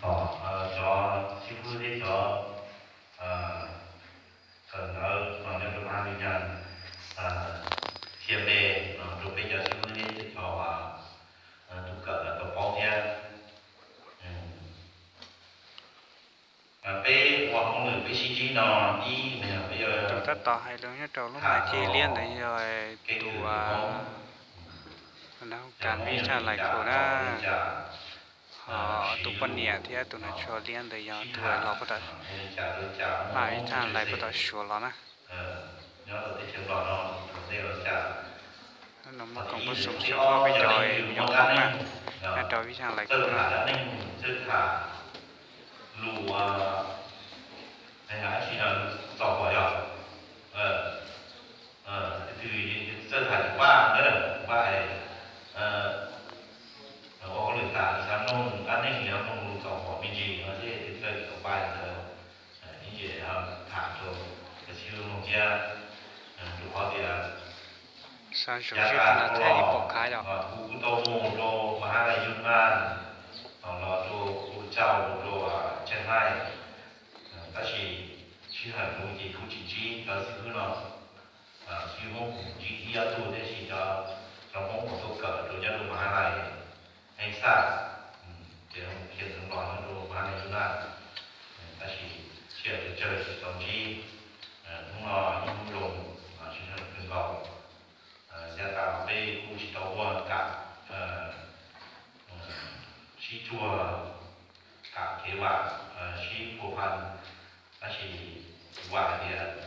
cov xib fwb thiab cov kawm ntawv no nyob rau Mab Has Li Yas qhia npe no rau peb cov xib fwb thiab cov tub kawm tau paub thiab. Peb ua hauj lwm peb sib ntsib no, ib, tus tab tom hais lus nyob rau lub mas cej liab ntawd yog tus Kas Vib Thaj Lais Khus na, ho tus poj niam thiab tus hnav tsho liab ntawd yog tus los, Mas Vib Thaj Lais puag tom Suav los na. Nws muaj koom pob xoom xyoo ob peb caug, yog Hmoob na, nyob rau Vib Thaj Lais Khus na. Lus txawj tham yog, twg txawj tham tus paj ntawd, tus paj ua hauj lwm tham, xav mloog qab neeg, xav mloog lus txaus pom me ntsis no ces twb txawj tus paj ntawd, ib ce tham rau cov xib hwb mloog thiab. Rau qhov tias xav zoo sib tham thiab ib pom khav yom. Kuv kuj tau mus rau Mahalai Yunnan, los rau Pu Tsau, rau Chiang Mai, tab sis sij hawm mus ces kuj tsis ntsib cov xib hwb no. Xib hwb Hmoob kuj ntsib ib ob tug, tab sis cov Hmoob uas tuaj kawm rau nyob rau Mahalai Heexaj, ces khiav ntxeev los nyob rau Mahalai Yunnan, tab sis sij hawm tsawg tsis tau ntsib. Hnub no ib hnub zoo, sij hawm kawg nkaus. Yav tas peb kuj tsis tau ua kam sib tsuag, kam kev vam, sib pua pha, tab sis vam hais tias